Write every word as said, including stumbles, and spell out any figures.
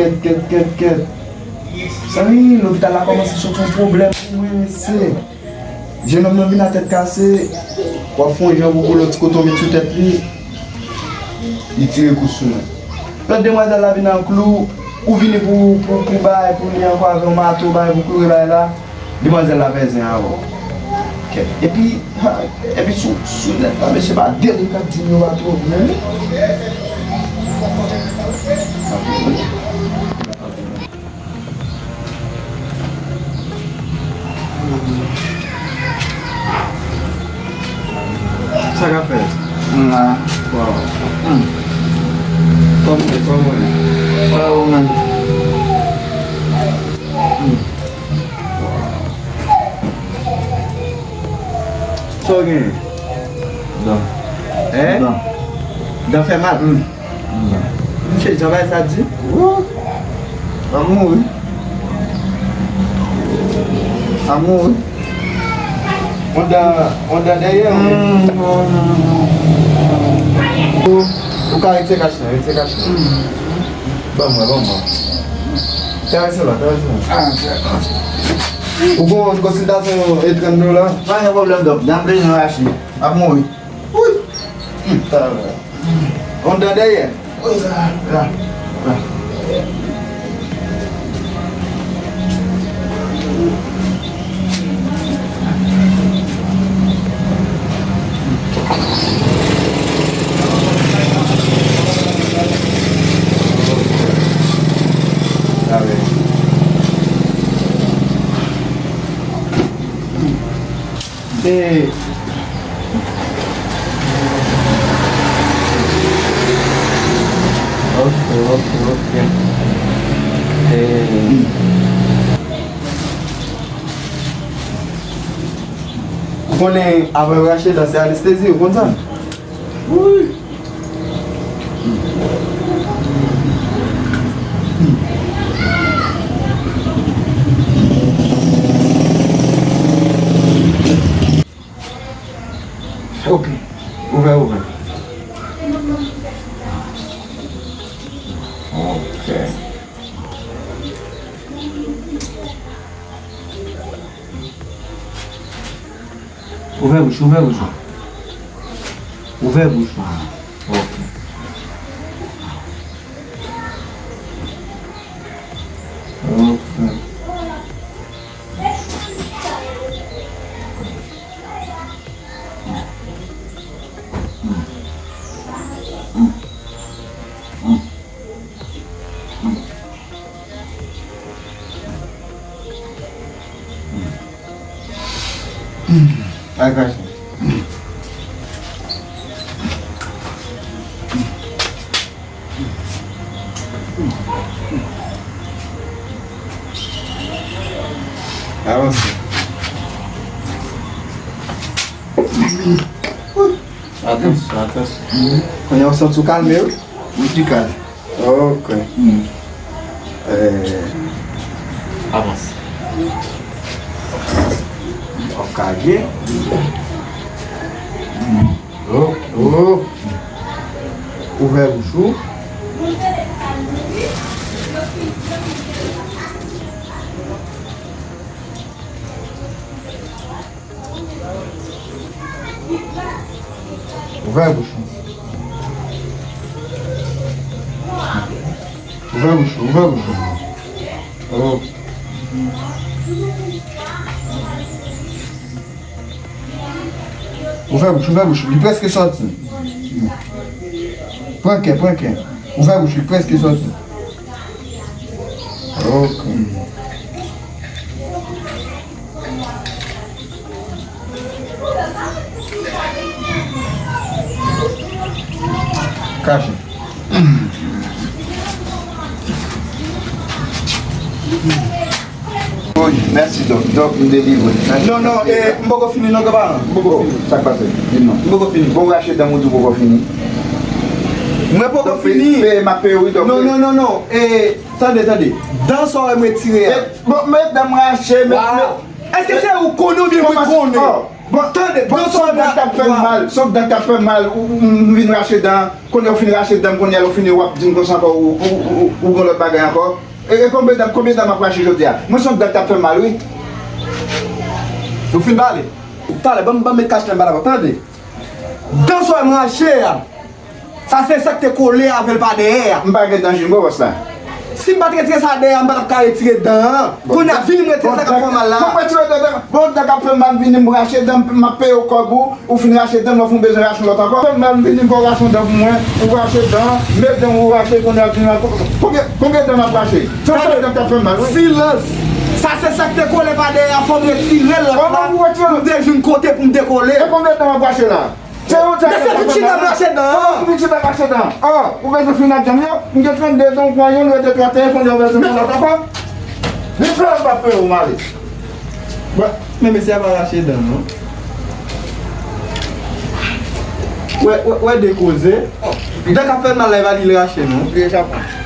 Kèt, kèt, kèt, kèt. Zanmi, lopital la kòmanse soti yon pwoblèm pou mwen, mesye. Jennonm nan vin a tèt kase, w ap fè yon jan pou kolo ti koton vin sou tèt li, li tire kou sou mwen. Lòt demwazèl la vin an klou, ou vini pou, pou, pou bay, pou li ankò avè yon mato, bay pou kloure bay la. Demwazèl la fè zen avè w. Kèt. Epi, ha, epi sou, sou nèt la, mesye pa de moun k ap di m yo pa twò byen. Sa k ap fèt? M la. Waw. Hmm. Kòman w ye? Kòman w ye? Waw, man. Hmm. Sa w genyen? Dan. Hein? Dan. Dan fè mal? Hmm. Misye jan bagay sa di? Wou! M ap mouri. M ap mouri. On dan, on dan dèyè, wi. Hmm, non, non, non. Ou, ou ka retire kach lan, retire kach lan. Ban mwen, ban mwen. Travèse la, travèse la. Ah, ok. Ou gon konsiltasyon e trant dola? Pa gen pwoblèm, dòk. Jan m bezwen rache. M ap mouri. Wi. Hmm, talè. On dan dèyè. Wi, la, la, la. Talè. E, ok, ok, ok. E, ou konnen, avan yo rache dan, se anestezi, ou konn sa? Wi. Ok. Ouvè, ouvè. Ok. Ouvè bouch, ouvè bouch ou. Ouvè bouch ou. Ok. Ok. Ay, gason. Avanse. Atansyon, atansyon. Kounye a w santi w kalme, wi? Wi, pi kalm. Ok. Hmm. Eh, avanse. Ok, ok. Hmm. Oh, oh. Ouvè bouch ou. Ouvè bouch ou. Ouvè bouch ou, ouvè bouch ou. Oh. Ouvè bouch, ouvè bouch. Li prèske sòti. Pran kè, pran kè. Ouvè bouch, li prèske sòti. Ok. Kache. Wi, mèsi, Dòk. Dòk, m delivre. Mèsi. Non, non, eh, m poko fini, non, granparan. M poko fini. Sa k pase? Di m non. M poko fini. Bon, rache dan m ou di w poko fini. Mwen poko fini. Peye, m ap peye, wi, Dòk. Non, non, non, non. Eh, tande, tande. Dan sa w wè m retire a. Eh, bon, men dan m rache, men, men. Èske se ou konnen oubyen mwen konnen? Oh. Bon, tande, bon, se yon dan k t ap fè m mal, se yon dan k t ap fè m mal, ou, ou, m vin rache dan, kounye a ou fin rache dan m, kounye a ou fini w ap di m konsa ankò, ou, ou, ou, ou, ou gen lòt bagay ankò. E, e konbyen dan, konbyen dan m ap rache jodi a? Mwen se yon dan k t ap fè m mal, wi. Ou fin pale? Talè, ban m, ban m met kach nan ba la, tande. Dan sa w wè m rache a, sa se sa k te kole avè l pa dèyè a. M pa gen dan jimbo bòs la. Si m pa t retire sa dèyè a, m pa t ap ka retire dan an. Kounye a, vini m retire sa k ap fè w mal la. Fò m retire dan, dan, bon, dan k ap fè m mal, vini m rache dan, m ap peye w kòb ou, ou fin rache dan, lè w fin bezwen rache yon lòt ankò. Fè m mal, m vini m fè w rache yon dan pou mwen, ou rache dan, m met dan ou rache, kounye a vini ankò. Konbyen, konbyen dan m ap rache? Se yon sèl dan k ap fè m mal, wi. Silans! Sa se sa k te kole pa dèyè a, fò m retire l lòt la. Kòman pou retire l? Pou m te jwenn kote pou m dekole. E konbyen dan m ap rache la? Se yon tèt. Mesye, vin chita m rache dan an. Vin chita m rache dan an. An, ou bezwen fin ak janm yo? M gen trannde dan, ou pran youn, rete twa, telefòn yo bezwen pran lòt ankò. Vin fè m pa peye w male. Bon, men mesye a pa rache dan non. Wè, wè, wè de koze. Dan k ap fè l mal la, e pa li l rache non. Li deja pran.